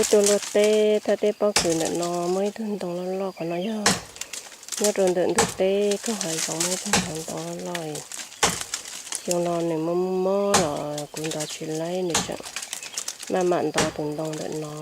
Ib tug luaj teb thaj teb pob kws ntawm no muaj ib tug ntoo loj loj, qhov no yog nyob rau ntawm ntug teb koog hav zoov muaj ib tug ntoo loj loj. Xyoo no nws muaj mob los kuv nto tsis laib, nws tseem maj mam nto tus ntoo ntawm no.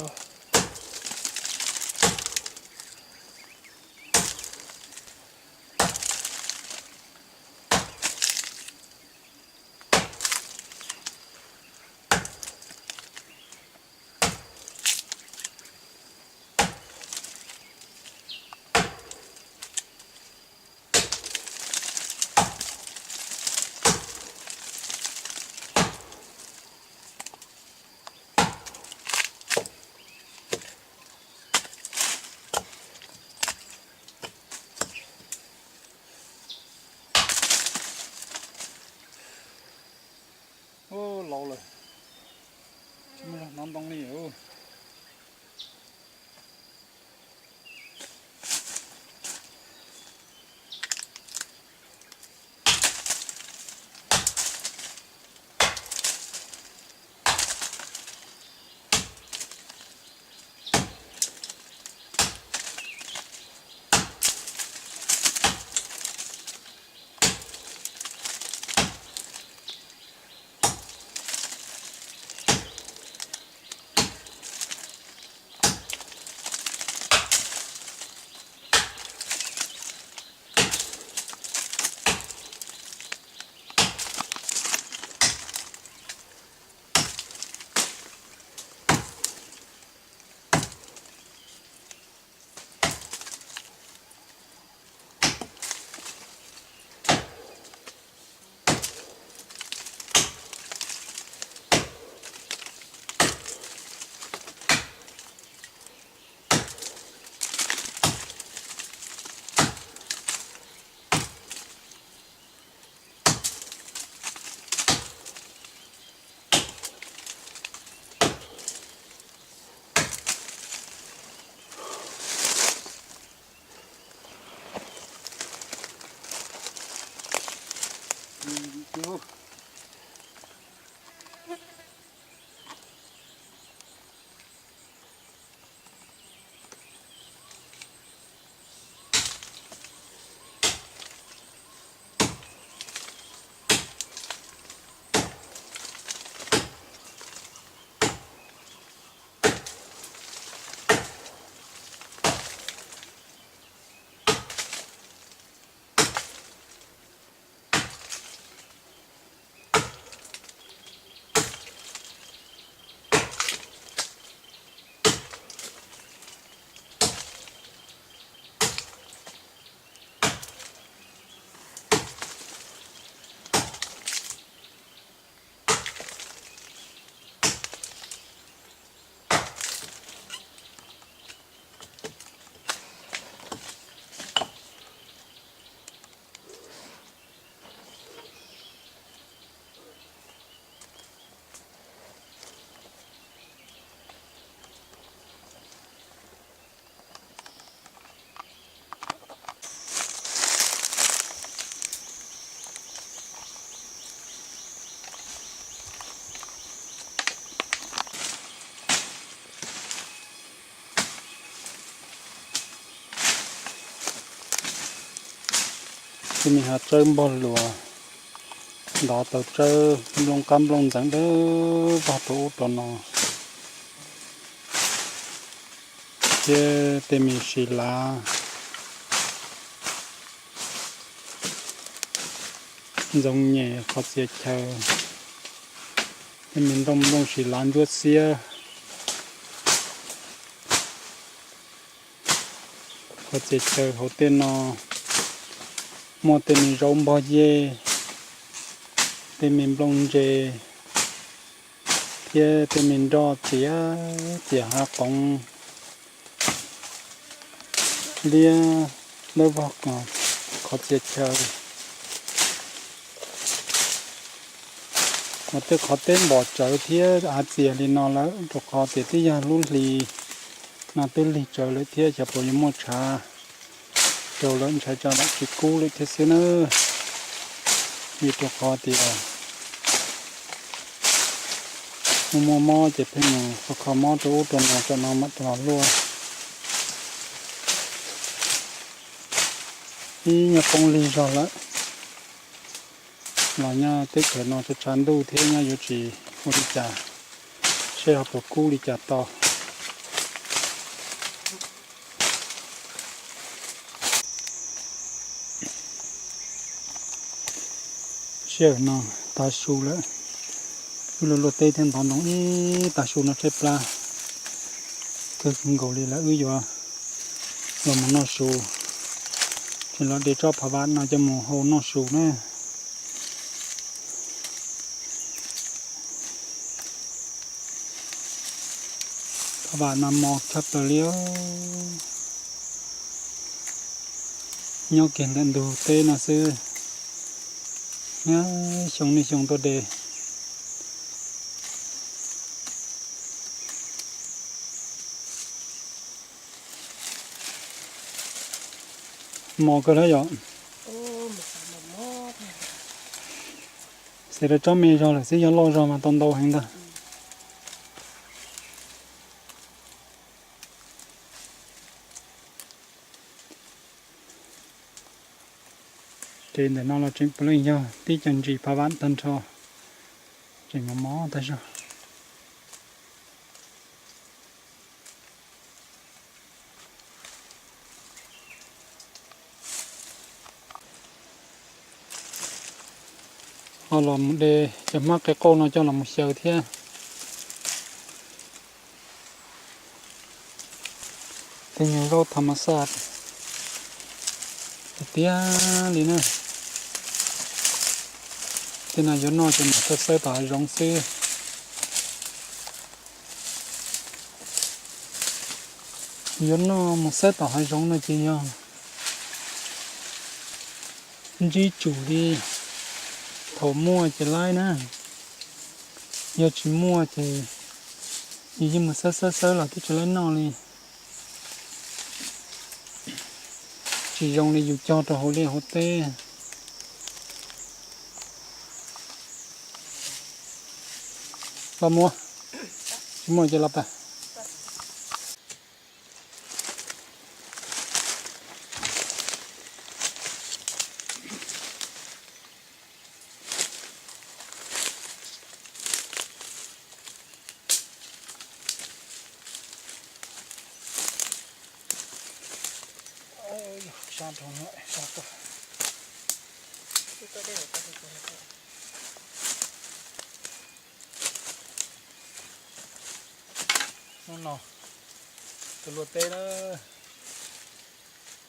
Laus lawm, tsis muaj zog hnov ntoo li. Tej me hav tsawb npog luas, ntov tau tsawb nplooj qab nplooj ntxeev dawb vog rau ub rau no, thiab tej me si lav ntxoov nyem qhov txhia chaw, tej me nrooj nplooj si lav ntsuab xiab. Qhov txhia chaw hauv tej no muaj tej me zaub npog yej, tej me nplooj ntse, thiab tej me nroj txias txias hav qoov liab dawb vog qhov txhia chaw. Mas tej qhov teb npom tsawv thiab av txias li no lawm rau qhov tias twb yog lub hli no twb lig tsawv lawm thiab xyov puas yuav muaj tshav rau lawm, ntshai tsam lam tsis kub lawm thiab xwb na. Vim rau qhov tias Muaj muaj mob ces pheej mus kho kho mob rau ub rau no, tsam no mam los luaj. Ib nyuag poob lig zog lawm. Los nyob teb chaws no tshav tshav ntuj thiab nyob yuav tsis ua li cas, seb ho puas kub li cas tau. Sij hawm no tav su lawm, wb luaj luaj teb thiab ntov ntoo ib tav su no tshaib plab kawg nkaus li lawm, wb yuav los mus noj su, ces los de tsob phav vam no coj mus hau noj su na. Phav vam no mos tshaj plaws li os. Nyob kiag ntawm ntug teb no xwb, xyoo nej xyoo tuaj de. Mos kawg thiab yom. Xav rau tsob me zog lawm xwb, yog loj zog mas tau ntau heev ntag. Ces ntawm no los tseem puav leej yog tib co ntsis phav vam tag nrho, tseem mos mos tag zog. Ho los mus de cov hmab qe qauj no coj los mus xyaw thiab. Tej nyuag zaub tha mas xaj tiag tiag li na. Tej no yuav noj ces mam xawb xawb tom hav zoov xwb. Yuav noj mus xawb tom hav zoov no ces yog ntsib tsum li thaum muaj ces laib na, yog tsis muaj ces yus yeej mus xawb xawb xawb los twb tsis laib noj li. Tsis zoo li yus cog rau hauv liaj hauv teb. Los muab, tsis muaj ces los pab. Sab nroo, sab tuaj. Hnub no tuaj luaj teb na,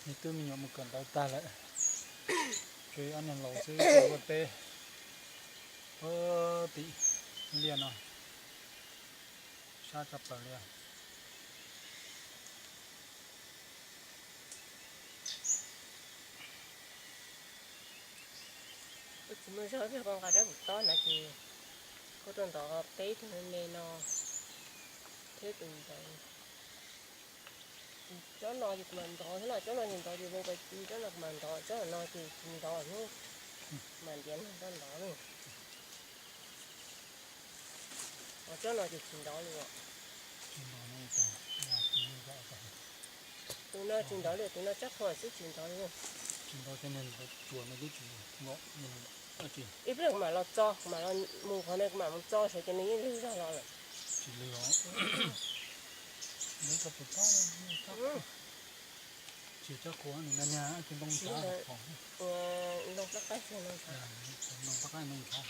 me tub me nyuam mus kawm ntawv tag lawm, tshuav ob niag laus xwb tuaj luaj teb puag tim liaj no, sab tshaj plaws li. Kuv tsis muaj zog, kuv nqa rab pum tob na ces kuv tuaj ntov teb tus me me no thiab tus ntawd. Tsob no ces kuv mam ntov thiab no, tsob no ces ntov ces zoo pas ci, tsob no kuv mam ntov, tsob no ces tsis ntov, mam ntiav no tsob ntov na. Tsob no ces tsis ntov li os. Tus no tsis ntov li, tus no tsob qhuav xwb tsis ntov li. Ib pliag kuv mam los txo, kuv mam los mus qhov no kuv mam mus txo saib ces nws yeej lwg zog los lawm. Tsis lwg os. Tsis tsob qhuav, nws nyag nyag ces ntoo nthav. Ntoo pab qaib, ntoo pab qaib ntoo nthav.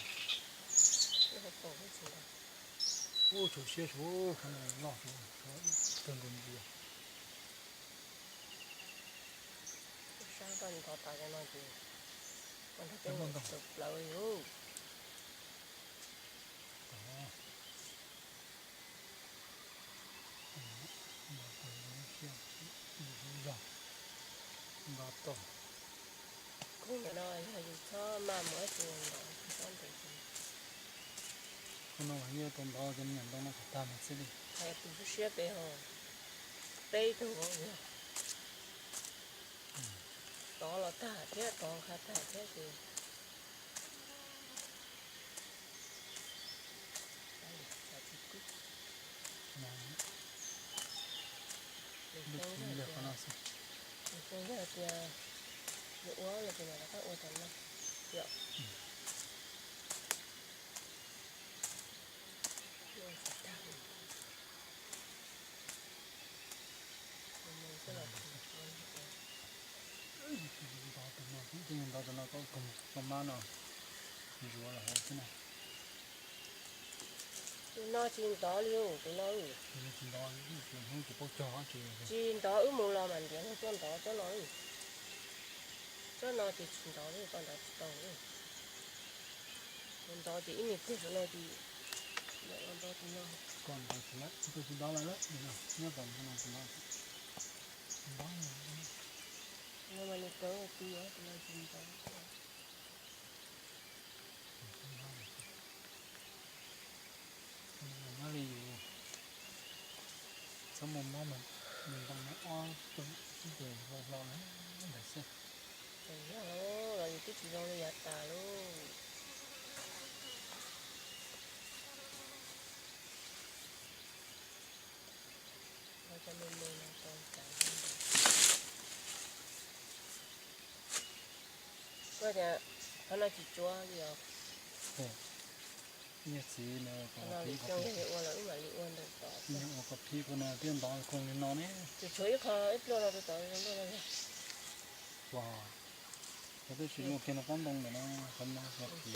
Ub, tshuav siab suav, qhov no loj suav, kawg nkaus ntxias. Sab koj ntov tas cov no ces ua nrog peb mus tawm plaws li. Ntov tau. Kuv ntawm no yog yus txhob maj mus ib tug ntov txhob ntev. Kuv no mas yeej tau ntov cov me nyuam ntoo no kom tag mus xwb li. Hais tus siab pem hos, peb tug yog tov los tag thiab tov qha tag thiab ces Yog qhov no xwb. Yog tias yuav ua no ces rov qab ua cov no yom. Ntov tus no, ntov tus no koj koom koj mab no zuav los hauv xwb na. Tus no tsis ntov li, tus no tsis ntov, tus hnub tus paub cog tsis. Tsis ntov, wb mus los mam ntiav no tuaj ntov tsob no. Tsob no ces tsis ntov li, koj ntov tsis tau li. Ntov ces ib me pliag no ces ntov tus no. Koj ntov tsis lawm, tsis ntov lawm, nyob tom no tsis ntov. Ntov no mas nws kawg ti, tus no tsis ntov. Mob li yus txhob muaj mob mas nws ntoo no ob tug ces hlau hlau na ntawd xwb. Los yus twb tsis zoo li yav tas lauj. Koj tias qhov no tsis tsuav li os. Yog txiv nws kom pib, ua kom pib kuv no twb ntov koog li no ne. Tsis tshuav ib qho ib pluaj no rau tom luaj no. Ua, yog twb tsis luaj kiag no pob ntoo ntawm no, qhov no yog pim,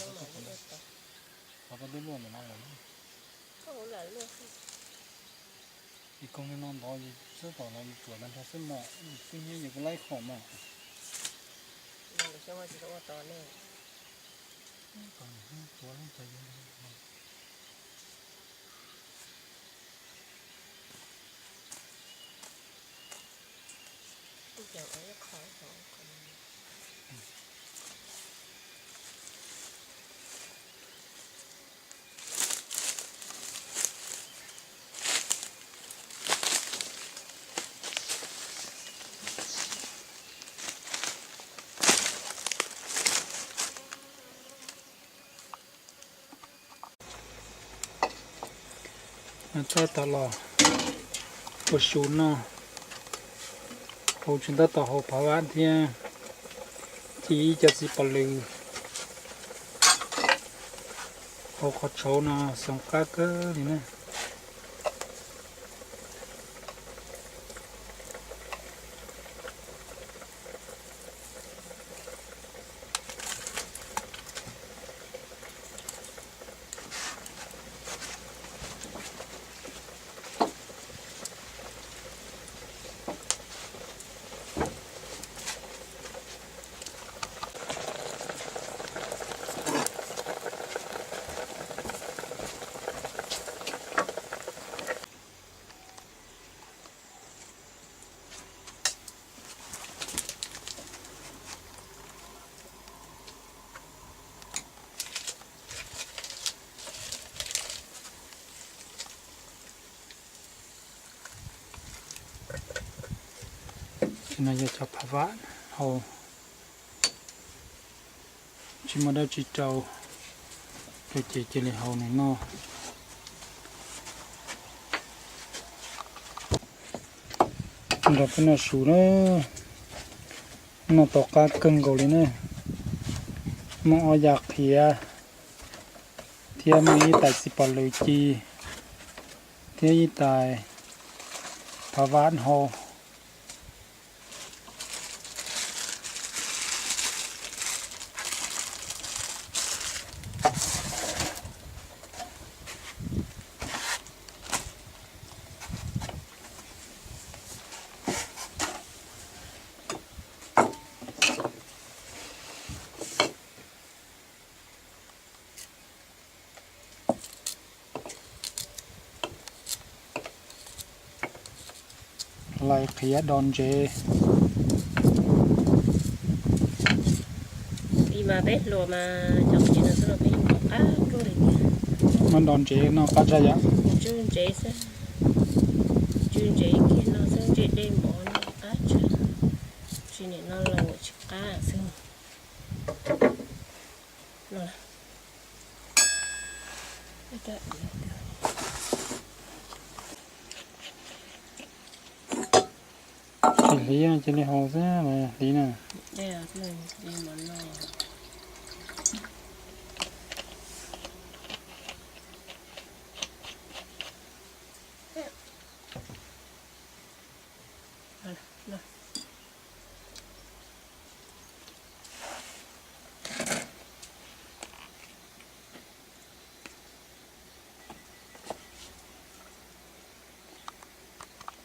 qhov twb luaj ntawm no lawm. Ib koog li no ntov ces txhob tom los tsuam tag nrho xwb mog, twb hnyiab ces kuv laib qhom mog. Tab tom los ua su noj, hauv tseem tab tom hau phav vam thiab ci ib co txiv pos lws hauv qhov tshauv no, xoo qab kawg li na. Cov no yog cov phav vam hau, tsis muaj dab tsi rau, rau ces cia li hau nws noj. Nrog peb noj su na, noj tau qab kawg nkaus li na. Muaj ob yam qhiav, thiab muaj ib tais txiv pos lws ci, thiab ib tais phav vam hau. Lais qhiav do ntsev. Ib mas peb hluas mas cov qhiav no xwb los peb yeej noj qab kawg li tiag. Muab do ntsev noj qab tshaj yom. Tsw ntsev xwb, tsw ntsev kiag no xwb, ntsev dej mov no qab tshaj. Tsis nim no los tsis qab xwb. Cia hliv, cia li haus xwb mas hliv na.